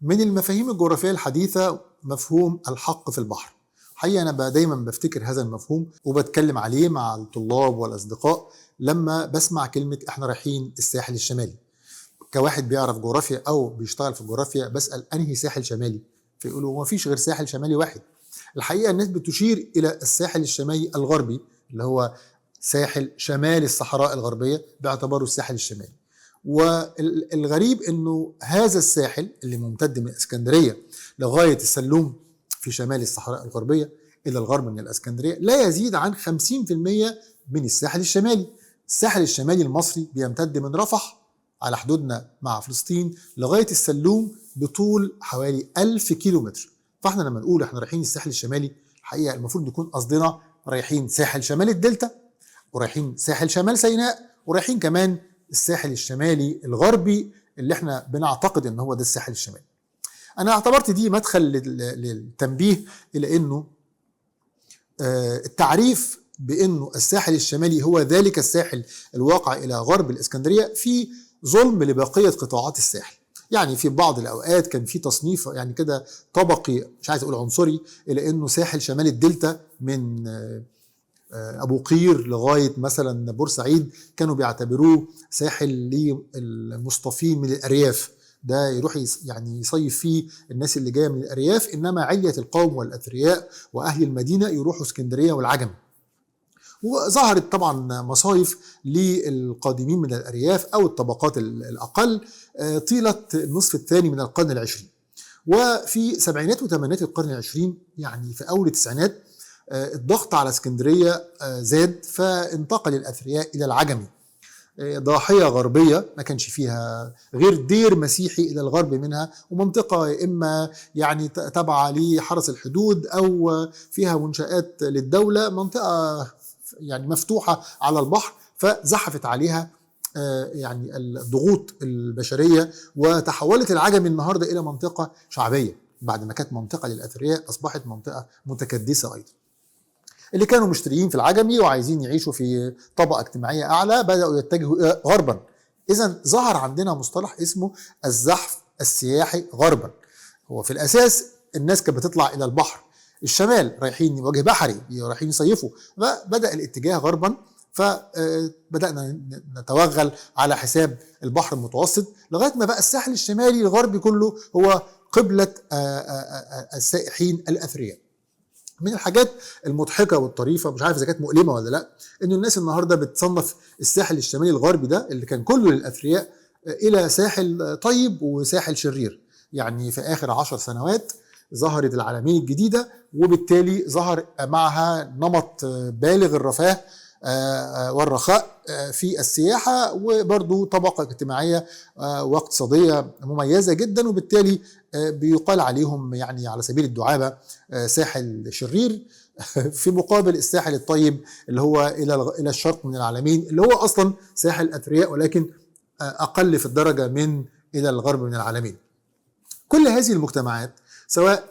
من المفاهيم الجغرافية الحديثة مفهوم الحق في البحر. حقيقة أنا دايما بفتكر هذا المفهوم وبتكلم عليه مع الطلاب والأصدقاء لما بسمع كلمة إحنا رايحين الساحل الشمالي. كواحد بيعرف جغرافيا أو بيشتغل في الجغرافيا بسأل أنهي ساحل شمالي؟ فيقولوا ما فيش غير ساحل شمالي واحد. الحقيقة الناس بتشير إلى الساحل الشمالي الغربي اللي هو ساحل شمال الصحراء الغربية باعتباره الساحل الشمالي. والغريب أنه هذا الساحل اللي ممتد من اسكندرية لغاية السلوم في شمال الصحراء الغربية إلى الغرب من الإسكندرية لا يزيد عن 50% من الساحل الشمالي. الساحل الشمالي المصري بيمتد من رفح على حدودنا مع فلسطين لغاية السلوم بطول حوالي 1000 كيلومتر. فاحنا لما نقول احنا رايحين الساحل الشمالي، الحقيقة المفروض نكون قصدنا رايحين ساحل شمال الدلتا، ورايحين ساحل شمال سيناء، ورايحين كمان الساحل الشمالي الغربي اللي احنا بنعتقد ان هو ده الساحل الشمالي. انا اعتبرت دي مدخل للتنبيه الى انه التعريف بانه الساحل الشمالي هو ذلك الساحل الواقع الى غرب الاسكندرية في ظلم لبقية قطاعات الساحل. يعني في بعض الاوقات كان في تصنيف يعني كده طبقي، مش عايز اقول عنصري، الى انه ساحل شمال الدلتا من ابو قير لغاية مثلا بورسعيد كانوا بيعتبروه ساحل للمصطفين من الارياف، ده يروح يعني يصيف فيه الناس اللي جاية من الارياف، انما عليه القوم والاثرياء واهل المدينة يروحوا اسكندرية والعجم. وظهرت طبعا مصايف للقادمين من الارياف او الطبقات الاقل طيلة النصف الثاني من القرن العشرين. وفي سبعينات وثمانينات القرن العشرين، يعني في اول التسعينات، الضغط على اسكندرية زاد، فانتقل الاثرياء الى العجمي، ضاحيه غربية ما كانش فيها غير دير مسيحي الى الغرب منها، ومنطقة يا اما يعني تابعه لحرس الحدود او فيها منشآت للدولة، منطقة يعني مفتوحة على البحر، فزحفت عليها يعني الضغوط البشرية، وتحولت العجمي النهارده الى منطقة شعبية. بعد ما كانت منطقة للاثرياء اصبحت منطقة متكدسه ايضا. اللي كانوا مشتريين في العجمي وعايزين يعيشوا في طبقه اجتماعية اعلى بداوا يتجهوا غربا. اذا ظهر عندنا مصطلح اسمه الزحف السياحي غربا. هو في الاساس الناس كانت بتطلع الى البحر الشمال، رايحين وجه بحري، رايحين يصيفوا، فبدا الاتجاه غربا، فبدانا نتوغل على حساب البحر المتوسط لغاية ما بقى الساحل الشمالي الغربي كله هو قبله السائحين الاثرياء. من الحاجات المضحكة والطريفه، مش عارف اذا كانت مؤلمة ولا لا، انه الناس النهارده بتصنف الساحل الشمالي الغربي ده اللي كان كله للاثرياء الى ساحل طيب وساحل شرير. يعني في اخر 10 سنوات ظهرت العلمين الجديدة، وبالتالي ظهر معها نمط بالغ الرفاه والرخاء في السياحة، وبرضو طبقه اجتماعية واقتصادية مميزة جدا، وبالتالي بيقال عليهم يعني على سبيل الدعابة ساحل شرير في مقابل الساحل الطيب اللي هو الى الشرق من العلمين، اللي هو اصلا ساحل اثرياء ولكن اقل في الدرجة من الى الغرب من العلمين. كل هذه المجتمعات سواء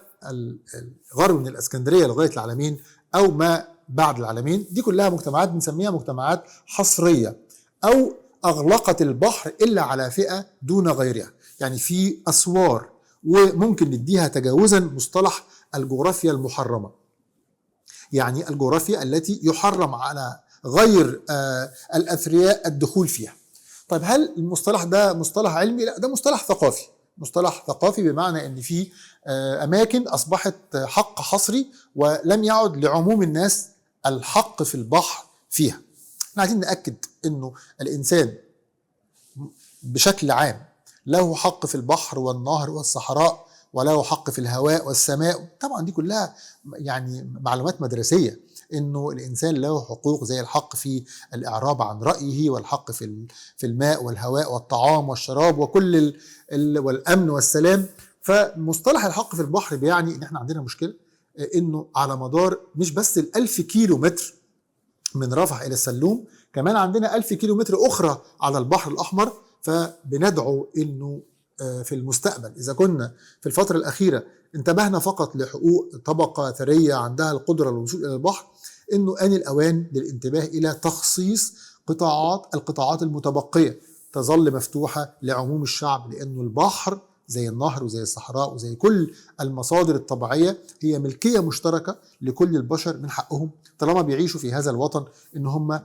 الغرب من الاسكندرية لغاية العلمين او ما بعد العلمين، دي كلها مجتمعات بنسميها مجتمعات حصرية او اغلقت البحر الا على فئة دون غيرها. يعني في اسوار، وممكن نديها تجاوزا مصطلح الجغرافيا المحرمة، يعني الجغرافيا التي يحرم على غير الاثرياء الدخول فيها. طيب هل المصطلح ده مصطلح علمي؟ لا، ده مصطلح ثقافي. مصطلح ثقافي بمعنى ان في اماكن اصبحت حق حصري ولم يعد لعموم الناس الحق في البحر فيها. احنا عايزين نأكد انه الانسان بشكل عام له حق في البحر والنهر والصحراء، وله حق في الهواء والسماء. طبعا دي كلها يعني معلومات مدرسية، انه الانسان له حقوق زي الحق في الاعراب عن رأيه، والحق في الماء والهواء والطعام والشراب وكل والامن والسلام. فمصطلح الحق في البحر بيعني ان احنا عندنا مشكلة انه على مدار مش بس 1000 كيلو متر من رفح الى السلوم، كمان عندنا 1000 كيلو متر اخرى على البحر الاحمر. فبندعو انه في المستقبل اذا كنا في الفترة الاخيرة انتبهنا فقط لحقوق طبقه ثرية عندها القدرة للوصول الى البحر، انه آن الاوان للانتباه الى تخصيص القطاعات المتبقية تظل مفتوحة لعموم الشعب، لانه البحر زي النهر وزي الصحراء وزي كل المصادر الطبيعية، هي ملكية مشتركة لكل البشر، من حقهم طالما بيعيشوا في هذا الوطن إن هم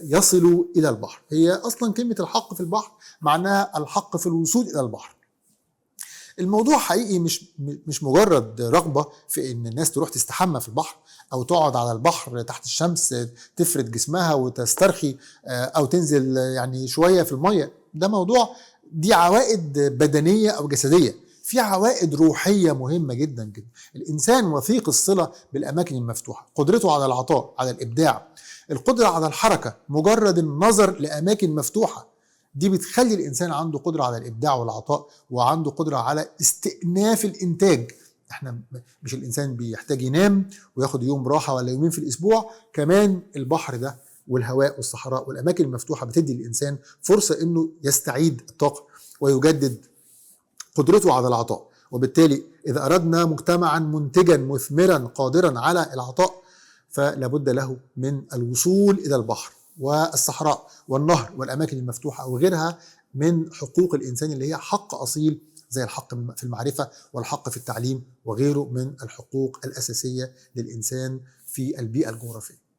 يصلوا إلى البحر. هي أصلا كلمة الحق في البحر معناها الحق في الوصول إلى البحر. الموضوع حقيقي مش مجرد رغبة في إن الناس تروح تستحمى في البحر أو تقعد على البحر تحت الشمس تفرد جسمها وتسترخي أو تنزل يعني شوية في المية. ده موضوع، دي عوائد بدنية أو جسدية. في عوائد روحية مهمة جدا جدا. الإنسان وثيق الصلة بالأماكن المفتوحة، قدرته على العطاء، على الإبداع، القدرة على الحركة، مجرد النظر لأماكن مفتوحة دي بتخلي الإنسان عنده قدرة على الإبداع والعطاء، وعنده قدرة على استئناف الإنتاج. احنا مش الإنسان بيحتاج ينام وياخد يوم راحة ولا يومين في الأسبوع، كمان البحر ده والهواء والصحراء والأماكن المفتوحة بتدي الإنسان فرصة إنه يستعيد الطاقة ويجدد قدرته على العطاء. وبالتالي إذا أردنا مجتمعا منتجا مثمرا قادرا على العطاء، فلابد له من الوصول إلى البحر والصحراء والنهر والأماكن المفتوحة وغيرها من حقوق الإنسان اللي هي حق أصيل، زي الحق في المعرفة والحق في التعليم وغيره من الحقوق الأساسية للإنسان في البيئة الجغرافية.